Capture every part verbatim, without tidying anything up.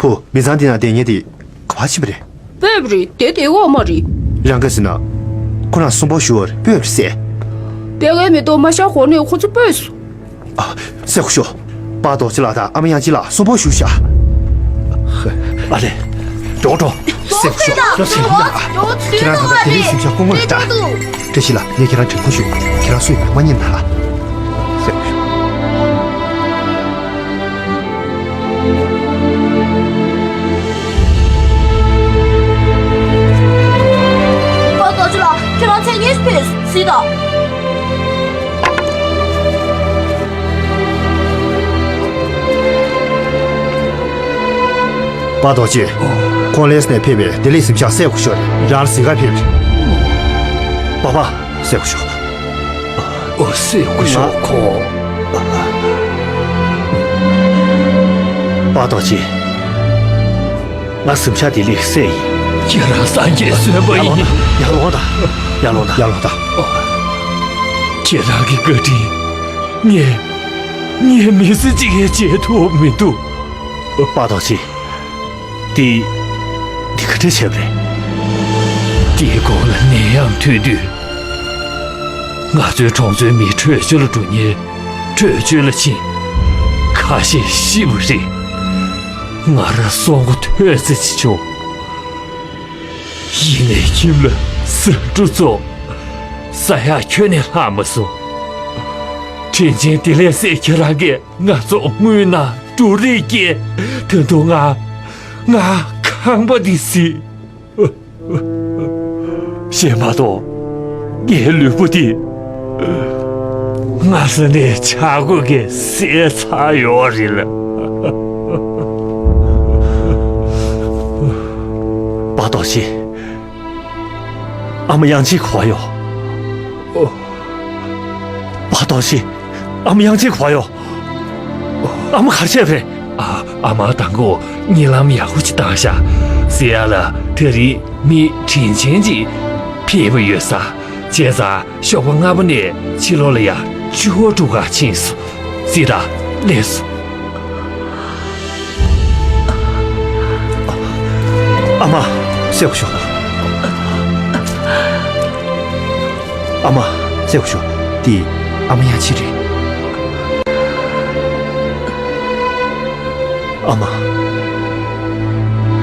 ཨོ། མི་ཚང་འདི་ན་བསྡད་མཁན་དེ་ག་པར་ཕྱིན་པ་རེད། སྤོས་པ་རེད། དེ་བསྡད་ཡོད་མ་རེད། རང་ག་ཟེར་ན། ཁོ་རང་གསོན་པོ་བཞུགས་པ་རེད། སྤོས་པ་རེད་ཟེར། བསྡད་མཁན་མི་འདུག་མ་ཤ་གོ་ནས་ཁོ་ཚོ་སྤོས་སོང་། ཨ། སེ་ཁོ་ཤོ། པ་རྡོ་རྗེ་ལགས་དང་ཨ་མ་དབྱངས་ཅན་ལགས་གསོན་པོ་བཞུགས་ཤག་ཨ་ལས། འགྲོ་འགྲོ། སེ་ཁོ་ཤོ། ཡོ་སེ་ཡིན་ལ། ཁྱེད་རང་ད་ལྟ་བདེ་ལེགས་གཟིམ་ཤག་སྐུ་ངོ་རེད་ད། བཀྲ་ཤིས་ལགས། ངས་ཁྱེད་རང་དྲན་སྐུལ་ཞུ། ཁྱེད་རང་སུ་ཡིན་མ་མ་ཉན་ན་ལ། སེ་ཁོ་ཤོ། པ་རྡོ་རྗེ་ལགས། ཁྱེད་རང་མཚན་སྙན་ཞིག་ཕུལ་སྲིད་དོ། པ་རྡོ་རྗེ། ཁོང་ལས་ནས་ཕེབས་པའི་བདེ་ལེགས་གཟིམ་ཤག་སེ་ཁོ་ཤོ་རེད། རང་ལ་གཟིགས་ག་ཕེབས་རེད། པ་པ། སེ་ཁོ་ཤོ། ཨོ། སེ་ཁོ་ཤོ་ཁོ། པ་རྡོ་རྗེ། ང་གཟིམ་ཤག་བདེ་ལེགས་སེ་ཡིན། ཁྱེད་རང་སངས་རྒྱས་བསོད་པ་ཡིན། ཡར་ལོངས་དང་། ཡར་ལོངས་དང་། ཡར་ལོངས་དང་། ཁྱེད་རང་གི་བཀའ་དྲིན། ངས། ངས་མི་ཚེ་གཅིག་ཡང་བརྗེད་ཐུབ་མི་འདུག་པ་རྡོ་རྗེ། འདི། འདི་ག་འདྲ་བྱས་པ་རེད། འདིའི་སྐོར་ལ་ནད་ཡམས་ཐོན་དུས། ང་ཚོའི་གྲོང་ཚོའི་མི་བྲོས་བྱོལ་ལ་འགྲོ་མཁན་བྲོས་བྱོལ་ལ་ཕྱིན། ཁ་ཤས་ཤི་བ་རེད། ང་རང་སྲོག་མགོ་ཐོན་ས་ཅིག་བྱུང་། ཡིན་ནའི་ཁྱིམ་ལ་ཟ་འབྲུ་བཙོང་། ཟ་ཡག་ཁྱོན་ནས་ལྷག་མ་སོང་། དྲིན་ཆེན་བདེ་ལེགས་སེ་ཁྱེད་རང་གིས་ང་ཚོ་དངུལ་གནང་། འབྲུ་རིགས་སྐྱེལ། ད་དུང་ང་། ང་ཁང་པ་འདི་གཟིགས། བཤད་མ་གཏོགས། ངའི་ལུས་པོ་འདི་སྔ་ས་ནས་ཆག་སྒོ་གིས་བསད་ཚར་ཡོད་རེད་ལ། པ་རྡོ་རྗེ། ཨ་མ་དབྱངས་ཅན་ག་པར་ཡོད། པ་རྡོ་རྗེ། ཨ་མ་དབྱངས་ཅན་ག་པར་ཡོད། ཨ་མ་ག་རེ་བྱས་པ་རེད། ཨ། ཨ་མ་དང་པོ་གཉིད་ལམ་ཡག་པོ་ཅིག་བཏང་ཤག་ཟེར་ཡ་ལ་དེ་རིང་མི་དྲིན་ཆེན་ཅིག་ཕེབས་པ་ཡོད་ས། བྱས་ཙང་ཞོགས་པ་སྔ་པོ་ནས་ཕྱི་ལོགས་ལ་ཡ་ཅོ་འདྲི་ག་ཕྱིན་སོང་། ཙི་ད་སླེབས་སོང་། ཨ་མ། སེ་ཁོ་ཤོ། ཨ་མ། སེ་ཁོ་ཤོ། འདི་ཨ་མ་དབྱངས་ཅན་རེད། ཨ་མ།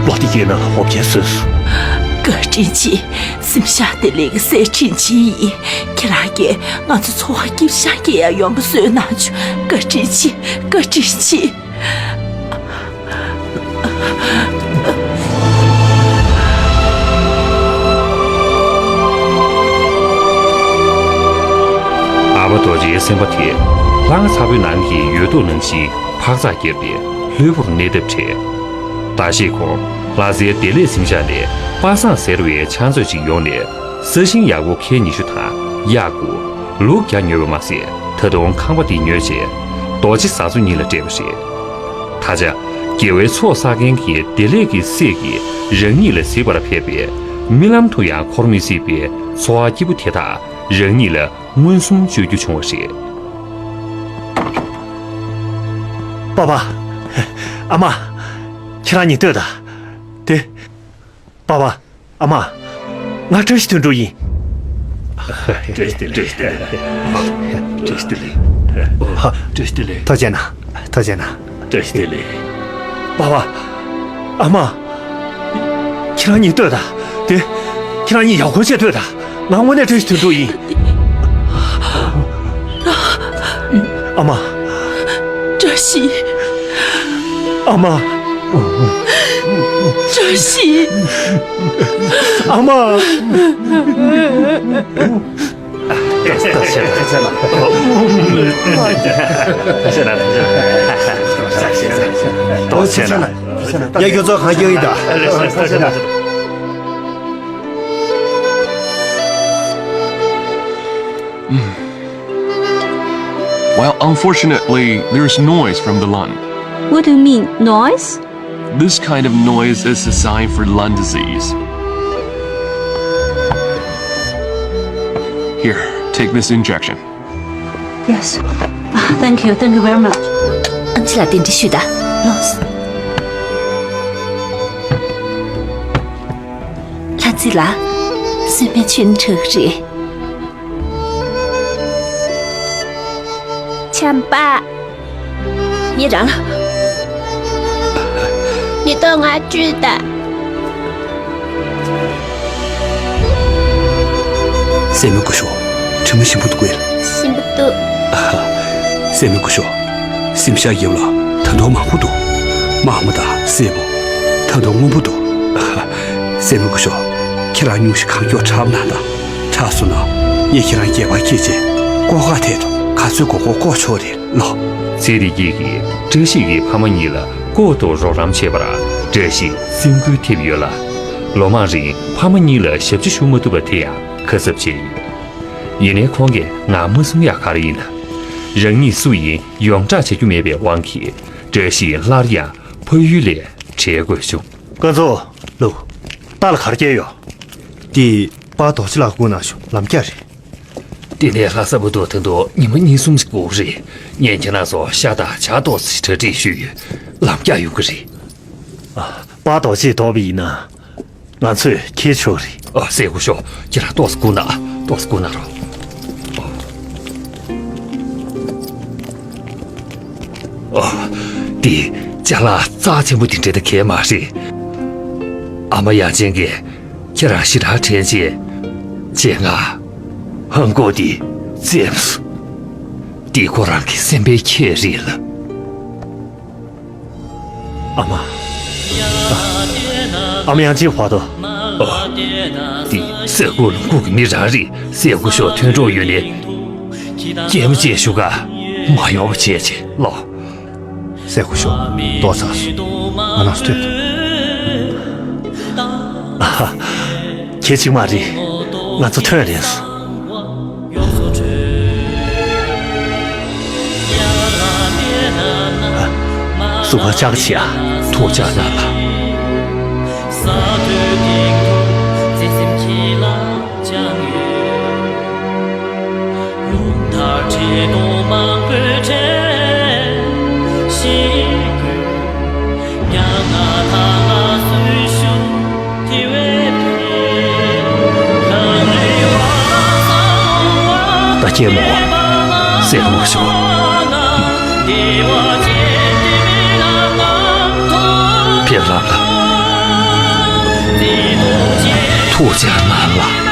ལོ་འདི་གའི་ནང་ལ་འོ་བརྒྱལ་བཟོས་སོང་། བཀའ་དྲིན་ཆེ། གཟིམ་ཤག་བདེ་ལེགས་སེ་དྲིན་ཆེན་ཡིན། ཁྱེད་རང་གིས་ང་ཚོ་འཚོ་བ་སྐྱིད་ཤག་སྐྱེལ་ཡ་ཡོང་གི་བཟོས་གནང་བྱུང་། བཀའ་དྲིན་ཆེ། བཀའ་དྲིན་ཆེ། ཨ་ཕ་རྡོ་རྗེའི་སེམས་པ་དེ་ལྷ་ང་ཚ་པོའི་ནང་གི་ཡོས་དུག་ནང་བཞིན་འཕག་འཚག་བརྒྱབ་སྟེ་ལྷོད་པོར་གནས་ཐབས་བྲལ། ཟླ་ཤས་གོང་ལྷ་སའི་བདེ་ལེགས་གཟིམ་ཤག་ནས་པ་སངས་ཟེར་བའི་ཕྱག་མཛོད་ཅིག་ཡོང་ནས། ས་ཞིང་ཡག་པོ་ཁལ་ཉི་ཤུ་དང་གཡག་དགུ། ལུག་བརྒྱ་ཉོས་པ་མ་ཟད། ད་དུང་ཁང་པ་འདི་ཉོས་རྗེས་རྡོ་རྗེ་བཟའ་ཚོ་གཉིས་ལ་སྤྲད་པ་རེད། ད་ཆ་རྒྱལ་བའི་ཚོགས་བསགས་མཁན་གྱི་བདེ་ལེགས་ཀྱི་སྲས་ཀྱིས་རང་ཉིད་ལ་གཟིགས་པར་ཕེབས་པས། རྨི་ལམ་དུ་ཡང་འཁོར་མི་སྲིད་པའི་འཚོ་བ་སྐྱིད་པོ་དེ་དག་རང་ཉིད་ལ་མངོན་སུམ་སྤྱོད་རྒྱུ་བྱུང་བ་རེད། པ་པ། ཨ་མ། ཁྱེད་རང་གཉིས་ལྟོས་དང་། དེ། པ་པ། ཨ་མ། ང་བཀྲ་ཤིས་དོན་གྲུབ་ཡིན། བཀྲ་ཤིས་བདེ་ལེགས། བཀྲ་ཤིས་བདེ་ལེགས། བཀྲ་ཤིས་བདེ་ལེགས། བཀྲ་ཤིས་བདེ་ལེགས། ཐུགས་རྗེ་གནང་། ཐུགས་རྗེ་གནང་། བཀྲ་ཤིས་བདེ་ལེགས། པ་པ། ཨ་མ། ཁྱེད་རང་གཉིས་ལྟོས་དང་། དེ། ཁྱེད་རང་གཉིས་ཡག་པོ་བྱས་ལྟོས་དང་། ང་དངོས་གནས་བཀྲ་ཤིས་དོན་གྲུབ་ཡིན། ཨ་མ། བཀྲ་ཤིས། ཨ་མ། བཀྲ་ཤིས། ཨ་མ། ཡ། ཁྱོད་ཚོ་གང་སྐྱོན་ཡིན་ད། Well, unfortunately, there's noise from the lung. What do you mean, noise? This kind of noise is a sign for lung disease. Here, take this injection. Yes. Ah, thank you. Thank you very much. ཨམ་ཆི་ལགས་གདན་འདྲེན་ཞུས་དང་། ལོངས། ཙི་ལ། སུན་མན་ཆུན་ཁྲག་རེད། ཆམ་པ། ཡེ་རང་། ཉི་ཏོ་ང་བཅུད་ད། སྲས་མོ་སྐུ་ཞབས། དྲི་མ་ཞིམ་པོ་འདུག་གས། ཞིམ་པོ་འདུག། ཨ་ཧ། སྲས་མོ་སྐུ་ཞབས། གཟིམ་ཤག་ཡབ་ལ་ད་དུང་མང་པོ་འདུག། མ་ཨ་མ་དང་སྲས་མོ། ད་དུང་སྔོན་པོ་འདུག། ཨ་ཧ། སྲས་མོ་སྐུ་ཞབས། ཁྱེད་རང་སྙུང་གཞི་གང་མགྱོགས་འཁྲབ་གནང་དང་། འཁྲབ་སོང་ན། ངས་ཁྱེད་རང་སྐྱེས་པ་སྐྱེས་རྗེས་ལྐོག་ཁ་ཐད་དུ་ག་ཚོད་མགོ་སྐོར་བསྐོར་ཆོག་རེད་ལོ། ཚེ་རིང་སྐྱིད་ཀྱིས་བཀྲ་ཤིས་ཀྱི་ཕ་མ་གཉིས་ལ་ལྐོག་ཏུ་རོགས་རམ་བྱས་པར་བཀྲ་ཤིས་སེམས་འགུལ་ཐེབས་ཡོད་ལ། ལོ་མང་རིང་ཕ་མ་གཉིས་ལ་ཞབས་ཕྱི་ཞུ་མ་ཐུབ་པ་དེ་ཡང་ཁ་གསབ་བྱས་ཡོད། ཡིན་ནའི་ཁོང་གིས་ང་མ་གསུང་ཡག་ག་རེ་ཡིན་ན། རང་ཉིད་སུ་ཡིན་ཡོངས་གྲགས་བྱ་རྒྱུ་མེད་པའི་དབང་གིས་བཀྲ་ཤིས་སླར་ཡང་ཕ་ཡུལ་ལས་བྲལ་དགོས་བྱུང་། ཀན་ཚོ། ལུག། རྟ་ལ་ག་རེ་བསྐྱལ་ཡོད། དེ་པ་རྡོ་རྗེ་ལགས་སྒུག་གནང་ཤོག། ལམ་རྒྱགས་རེད། དེ་ནས་ལྷ་ས་བར་དུ་ད་དུང་ཉི་མ་གཉིས་གསུམ་ཞིག་འགོར་གི་རེད། ངས་ཁྱེད་རང་ཚོ་ཤ་དང་ཇ་ཏོག་ཙམ་གྲ་སྒྲིག་ཞུས་ཡོད། ལམ་རྒྱགས་ཡོང་གི་རེད། ཨ། པ་རྡོ་རྗེས་འདོགས་པ་ཡིན་ན། ང་ཚོས་འཁྱེར་ཆོག་རེད། ཨ། སྲས་སྐུ་ཞབས། ཁྱེད་རང་ཏོག་ཙམ་སྒུག་གནང་། ཏོག་ཙམ་སྒུག་གནང་རོགས། ཨ། འདི་ཅ་ལག་རྩ་ཆེན་པོ་དེ་འདྲ་ད་གས་མ་རེད། ཨ་མ་ཡ་ཆེན་གྱིས་ཁྱེད་རང་ཞེ་དྲག་དྲན་རྗེས། རྗེས་ང་ཧང་གོ་དེ་བཙེམས་སོང་། འདི་ཁོ་རང་གི་སེམས་པའི་ཁྱད་རེད་ལ། ཨ་མ། ཨ། ཨ་མ་ཡང་ཅིག་བར་དོ། ཨ། འདི་ས་ཁུག་ལུང་ཁུག་གི་མི་རང་རེད། སྲས་སྐུ་ཞབས་ཐོན་གྲབས་ཡོད་ནའི། སྐྱེལ་མ་བྱེད་ཞུ་ག། མ་ཡོང་བ་བྱས་བྱས་ལོ། སྲས་སྐུ་ཞབས། ལྟོགས་ཚར་སོང་། ང་རང་ཚོ་ཐོན་ཐུབ། ཨ་ཧ། ཁྱེད་ཅིག་མ་རེད། ང་ཚོ་ཐོན་རན་སོང་། གཟུགས་པོ་ལྕགས་ཆེ་ཨ། ཐུགས་ཅག་གནང་ལ། ད་སྐྱེལ་མོ། སྲས་སྐུ་ཞབས། ཕེབས་ལགས་ལ། ཐུགས་ཅག་གནང་ལ།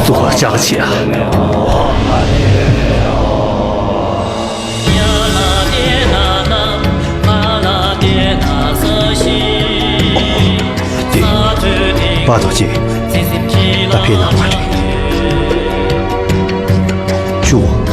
གཟུགས་པོ་ལྕགས་ཆེ་ཨ། དེ། པ་རྡོ་རྗེ། ད་ཕེབས་གནང་བ་རེད། ཞུ།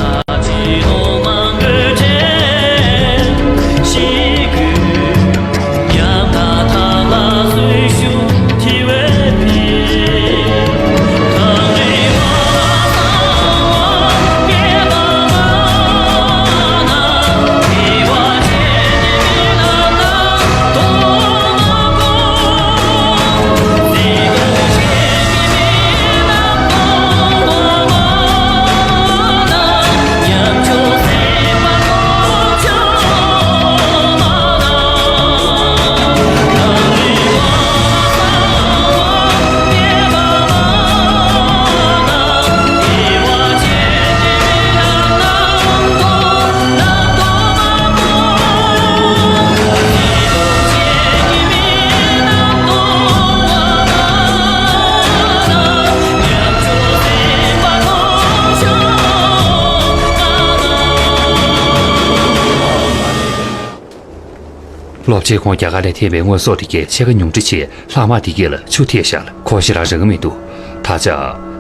སློབ་ཆེན་ཁོང་རྒྱ་གར་ནས་འཐེན་པའི་དངོས་ཟོག་དེ་གས་ཕྱེད་ཀ་ཉུང་འཕྲི་ཆེད་ལྷག་མ་དེ་གས་ལ་ཆུ་ཐེགས་བཞག་ལ་ཁོ་ཞེ་དྲག་རག་གི་མི་འདུག། ད་ཆ་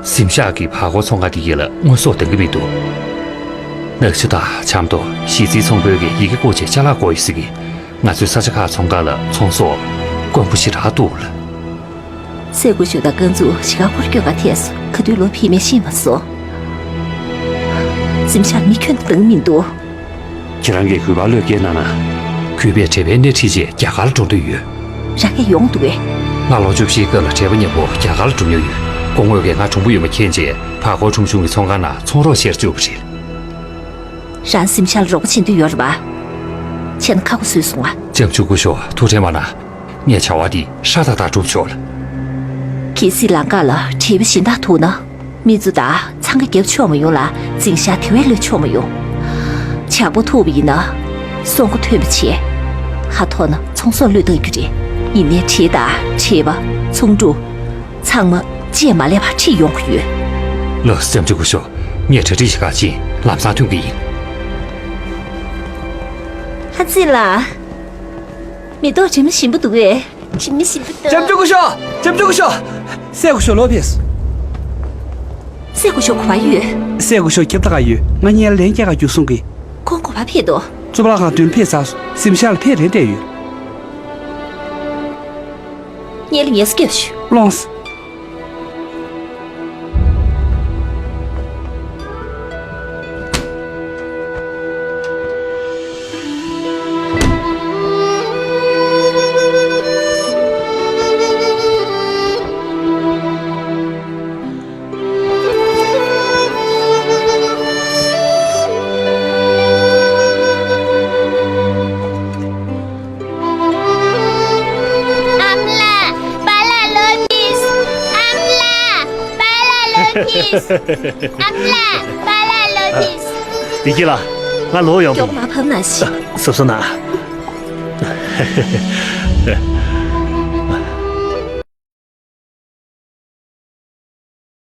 གཟིམ་ཤག་གི་བར་སྐོར་ཚོང་ཁང་དེ་གས་ལ་དངོས་ཟོག་འདང་གི་མི་འདུག། ནག་ཆུ་དང་ཆབ་མདོ་གཞིས་རྩེ་ཚོང་དཔོན་གྱིས་ཡི་གེ་བསྐུར་བྱས་ཅ་ལག་དགོས་ཡོད་ཟེར་གི། ང་ཚོའི་ས་ཆ་ཁག་ཚོང་ཁང་ལ་ཚོང་ཟོག་དཀོན་པོ་ཞེ་དྲག་འདུག་ལ། སྲས་སྐུ་ཞབས་དང་ཀན་ཚུ་ཞི་ག་གོར་སྐྱོད་ག་ཐད་སོང་། ག་དུས་ལོག་ཕེབས་མིན་ཤེས་མ་སོང་། གཟིམ་ཤག་མི་ཁྱོན་དུ་འདང་མི་འདུག། ཁྱེད་རང་གིས་གུས་པ་བློས་འགེལ་གནང་ན། གུས་པས་འབྲེལ་པའི་སྣེ་ཁྲིད་བྱས་རྒྱ་གར་ལ་འགྲོ་འདོད་ཡོད། རང་གིས་ཡོང་འདུག་གས། ང་ལོ་བཅུ་བཞིའི་སྐབས་ལ་བགྲེས་པོ་མཉམ་པོ་རྒྱ་གར་ལ་འགྲོ་མྱོང་ཡོད། སྐུ་ངོ་གིས་ང་གྲུང་པོ་ཡོད་མ་མཁྱེན་རྗེས་ཕར་སྒོར་ཁྲོམ་གཞུང་གི་ཚོང་ཁང་ནང་ཚོང་རོགས་བྱེད་བཅུག་པ་རེད། རང་གཟིམ་ཤག་ལ་རོགས་པ་བྱེད་འདོད་ཡོད་རེད་པ། བྱས་ན་ཁ་སྒོ་བཟོས་སོང་ང་། ལྕམ་ཆུང་སྐུ་ཞབས་ཐུགས་ཁྲལ་མ་གནང་། ངས་བྱ་བ་འདི་ཧྲ་ཏག་ཏག་སྒྲུབ་ཆོག་ལ། གལ་སྲིད་ལམ་ཁ་ལ་བྲེལ་བ་གཞན་དག་ཐུག་ན། མི་ཚོ་དང་འཚང་ཁ་རྒྱབ་ཆོག་མ་ཡོང་ལ། འཛིང་ཤག་དེ་བས་གློད་ཆོག་མ་ཡོང་། ཇག་པ་ཐུག་པ་ཡིན་ན། སྲོག་མགོ་ཐོན་པ་བྱས། ཧ་ཐོག་ན་ཚོང་ཟོག་གློད་བཏང་རྒྱུ་རེད། ཡིན་ནའི་བྲེལ་དང་བྲེལ་བ། ཚོང་འབྲུ། ཚང་མ་རྗེས་མ་སླེབས་པ་ཁྲིད་ཡོང་གི་ཡོད། ལགས་སོ། ལྕམ་ཆུང་སྐུ་ཞབས། ངས་གྲ་སྒྲིག་བྱེད་ག་ཕྱིན། ལམ་སང་ཐོན་གི་ཡིན། ཧ་ཙི་ལགས། མེ་ཏོག་དྲི་མ་ཞིམ་པོ་འདུག་གས། དྲི་མ་ཞིམ་པོ་འདུག་ལྕམ་ཆུང་སྐུ་ཞབས། ལྕམ་ཆུང་སྐུ་ཞབས། སྲས་སྐུ་ཞབས་ལོ་ཕེབས། སྲས་སྐུ་ཞབས་ག་པར་ཡོད། སྲས་སྐུ་ཞབས་ཁྱབ་བདག་ག་ཡོད། ང་གཉིས་ལན་བརྒྱབ་ག་རྒྱུགས་སོང་གི། ཁོང་ག་པར་ཕེབས་འདུག་གཙུག་ལག་ཁང་མདུན་ཕེབས་ཚར་སོང་། གཟིམ་ཤག་ལ་ཕེབས་རན་བསྡད་ཡོད། ངེད་ལ་ངལ་གསོ་རྒྱབ་ཤོག་ལོངས། ཨ་མ་ལགས། པཱ་ལགས་ལོག་ཅིག་ཨ་མ་ལགས། པཱ་ལགས་ལོག་ཅིག་ཨ་མ་ལགས། པཱ་ལགས་ལོག་ཅིག་བདེ་སྐྱིད་ལགས། ང་ལོག་ཡོང་། མགྱོགས་མར་བབས་གནང་ཞིག་གཟབ་གཟབ་གནང་།